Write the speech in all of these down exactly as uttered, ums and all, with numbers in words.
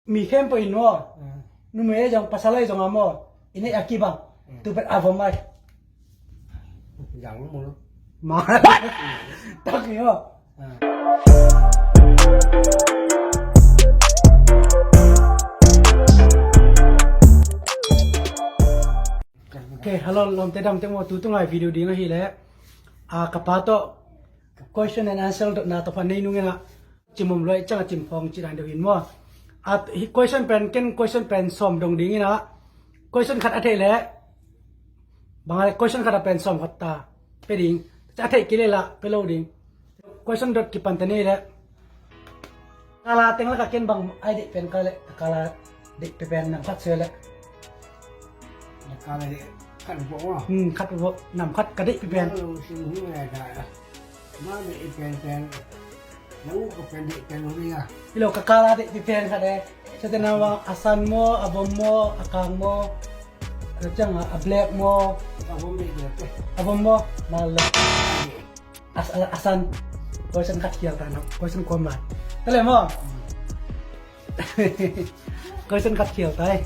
Mi khempeuh in maw, numei ahi zong pasal ahi zong a maw, i neih a kibang. Tua pen a vom ai. Zang lo maw. Ma. Tak hi maw. Ok, hello lawmte damte maw, tu tunga video ding ahih leh, a, ka pa tawh question and answer dotna tawh pha nei nung in a, cimawm luai ciang a cimphawng cih dan deuh hi maw. A, hi question pen, ken question pen sawm dong ding in a, question khat a theih leh, bang a leh question khat a pen sawm khat ta pia ding. A theih kei leh lah pia lo ding. Question dot kipan ta nei leh. Kala teng lak a ken bang ai deih pen ka leh, kala deih pen pen nam khat se leh. Kala deih khat vo. Hmm, khat vo, nam khat ka deih pen pen. Lo sin hi ngai ka. Ma deih pen pen. Lo ka pen deih pen lo ni a. Ilo ka kala deih pen pen khat e. Sa te na wa a san maw, a vom maw, a kang maw. A ciang a, a black maw. A vom deih black e. A vom maw. Mal lo. A, a, a san. Question khat khial ta na. Question kua mai. Tua leh maw. Question khat khial ta ei.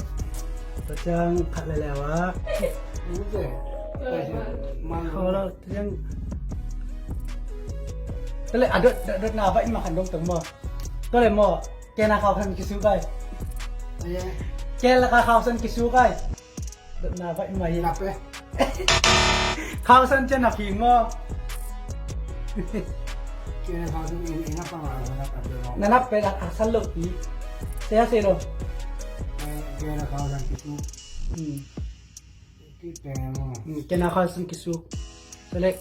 Tua ciang khat leh leh wa. Tua leh a dot, dot, dotna va in ma khan dong tong maw. Tua leh maw. Kena khau san kisuk ai. Kena khau san kisuk ai. Dotna va in ma hi. Nap e. Khau san ciang nap hi maw. Kena khau san i, i nap a, nap a, nap a. Na nap pen a, a san lo pi. Sia se lo. Kena khau san kisuk. Hmm. Ki pen maw. Hmm, kena khau san kisuk. Select.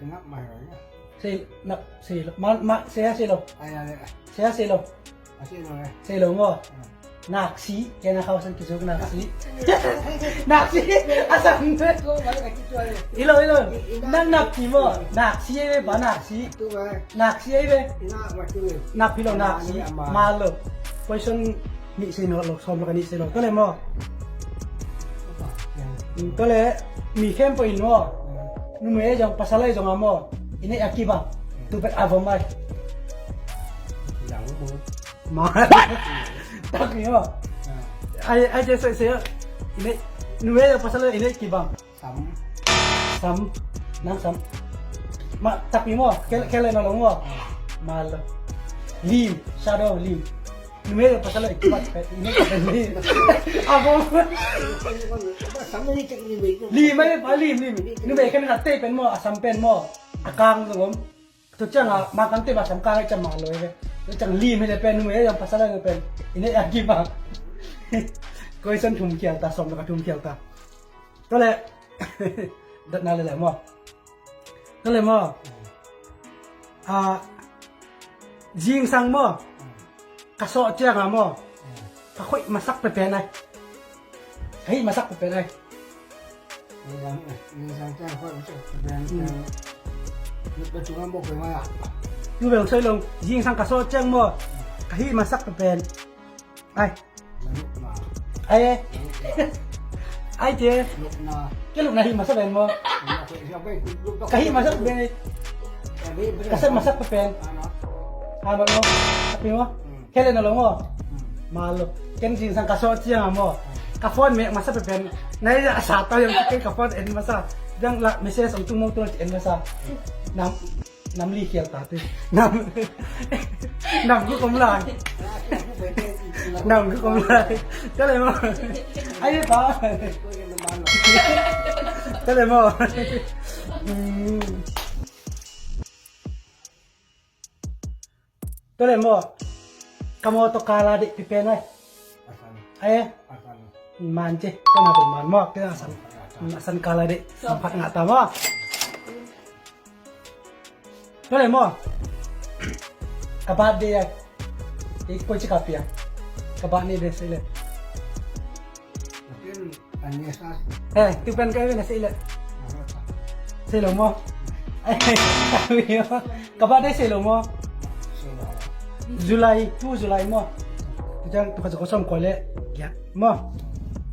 Nap mai lo ya. Sei, nap, sei lo. Ma, ma, sei, sei lo. Ai, ai, ai. Sei, sei lo. A sei lo, eh. Sei lo maw. Ah. Naksi, kena khau san kisuk naksi. Naksi, a san. Ilo, ilo. Nang nap ki maw. Naksi, eh, ba naksi. Naksi, eh, be. Nap hi lo, naksi. Mal lo. Question nih sei lo, sawm lo ka nih sei lo. Tua leh maw. Tua leh mi khempeuh in maw, numei ahi zong pasal ahi zong a maw, i neih a kibang. Tua pen a vom ai. Ma. Tak hi maw. Ai, ai, cia sei sei. I neih, numei ahi zong pasal ahi zong i neih kibang. Sam. Sam. Nang sam. Ma, tak hi maw. Kei, kei leh na lo maw. Mal lo. Lim. Shadow lim. Numei pasal lo i kibat pen, i neih pen lim. A vom. Lim ai, ba lim, lim. Numei khen khat tei pen maw, a sam pen maw. A kang zong om. Tua ciang a, ma kang tei ba sam kang ai ciang mal lo ai ve. Tua ciang lim hi leh pen numei ai zong pasal ai zong pen. I neih a kibang. Question thum khial ta, sawm lo ka thum khial ta. Tua leh. Dotna leh leh maw. Tua leh maw. A, zingsang maw. Ka sawh ciang a maw. Ka khoih masak peuhpeuh ai. Ka hih masak peuhpeuh ai. Zingsang, zingsang ciang khoih masak peuhpeuh. Hmm. Tua bel soi lo. Zingsang ka sawh ciang maw. Ka hih masak peuhpeuh. Ai. Ai, ai. Ai, te. Ka lupna hih masa pen maw. Ka hih masa pen. Ka sep masa pen. Ano maw. Api maw. Kei leh na lo maw. Mal lo. Ken zingsang ka sawh ciang a maw. Ka phone mek masa pen. Nai a sa ta yang ken ka phone en masa. Yang la message ong tung mong tung en masa. Nam Nam li khial ta te. Nam, nam guk om lai. Nam guk om lai. Tua leh maw. Ai, pa. Tua leh maw. Hmm. Tua leh maw. Ka mawtaw kala deih pipen ai. Ai. Man ci. Ka na pen man maw. Ka na san. San kala deih. San phat ngah ta maw. Tua leh maw. Ka birthday ai. Kei koi ci ka pia. Ka birthday de sei leh. Eh, tu pen ka na sei leh. Sei lo maw. Ka birthday sei lo maw. July, tu July maw. Tu ciang tu ka sawm kua leh giat maw.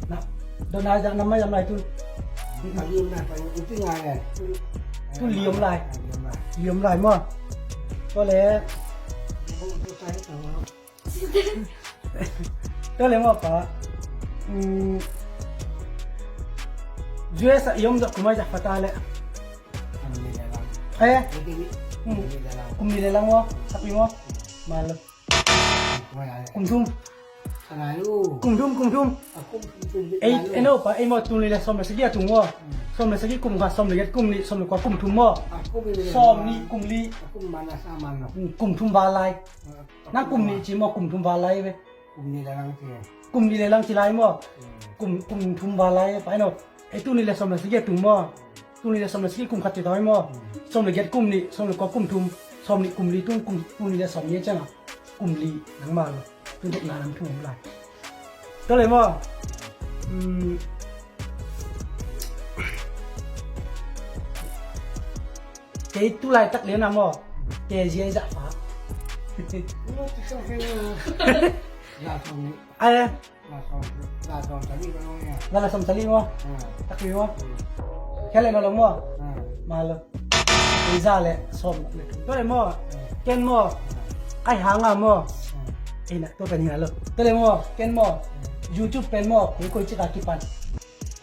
Na, dotna zang nam mai zang lai tu. Tu li om lai. Li om lai maw. Tua leh. Tua le maw pa. U S a i om zah kum ai zah pha ta le. Kum nih le lang maw? Sak pi maw? Mal lo. Kum thum. Kum thum, kum thum. Ei, ei no pa, ei maw, tul nih le sawm le sagih a tung maw? Sawm le sagih kum khat, sawm le giat kum nih, sawm le kua kum thum maw? Sawm nih kum li. Kum thum val lai. Nang kum nih ci maw, kum thum val lai ve. Kum nih le lang ci lai maw? Kum, kum thum val lai pa, ei no. Ei tul nih le sawm le sagih a tung maw? Tul nih le sawm le sagih kum khat ci ta maw? Sawm le giat kum nih, sawm le kua kum thum, sawm nih kum li tung, kum, tul nih le sawm nih ciang a kum li nangma lo. Tua dopna nang thum lai. Tua le maw? Kei tu laitak lian a maw? Kei zia i zah pha. Ai. Za la sawm sali maw? Takpi maw? Khel le no lo maw? Mal lo. Ei za le sawm le. Tua le maw? Ken maw? Ai hanga maw? Ei na tua pen hi na lo. Tua le maw? Ken maw? YouTube pen maw? Kei koi cik a kipan.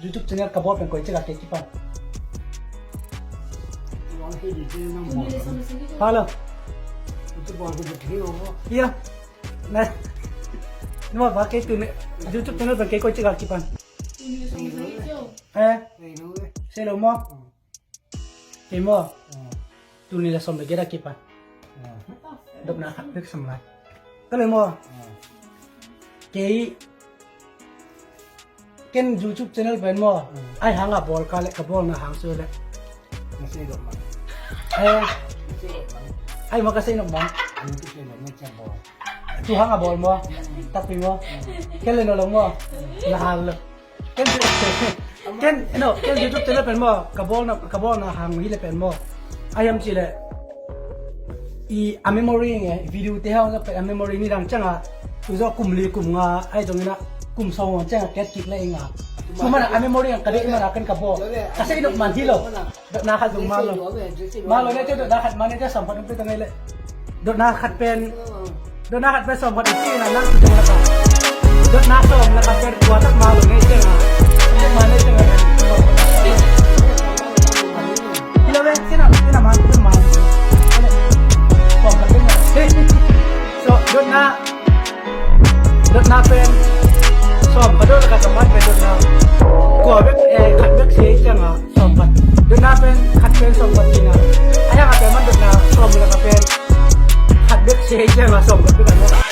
YouTube channel ka bawl pen koi cik a kei kipan. Halo. Iya. Na, numa ba kei tu ne YouTube channel pen kei koi cik a kipan. Eh. Sei lo maw? Kei maw? Tul nih le sawm le giat a kipan. Dopna khat bek sam lai. Ka le maw? Kei, ken YouTube channel pen maw? Ai hanga bawl ka le, ka bawlna hang sui le. Eh. Ai maw, ka sei nop mang. Tu hanga bawl maw? Takpi maw? Khel le no lo maw? Na hal lo. Ken, ken, no, ken YouTube channel pen maw, ka bawlna, ka bawlna hang hi le pen maw. Ai hiam ci le. I a memory nge, video te hang pen a memory ni dang ciang a. Tu zo kum li kum nga, ai zong ina kum sawm ciang a ket kik le ing a. Tu mana a memory ang ka dei mana ken ka bawl. Ka sei nop man hi lo. Dotna khat zong mal lo. Mal lo ne te dotna khat man ne te sawm khat um pe ta ngai le. Dotna khat pen. Dotna khat pen sawm khat i ci na nang ci dotna khat. Dotna sawm la khat pen kua tak mal lo ne te na. Mal ne te na. Ila ve, sina, sina man, sina man. Sawm khat pen na. So, dotna Dotna pen sawm khat dot khat sawm khat pen dotna. Kua bek, eh, khat bek sia i ciang a sawm khat. Dotna pen khat pen sawm khat ci na. A hiang a pen man dotna sawm le khat pen khat bek sia i ciang a sawm khat bek a na.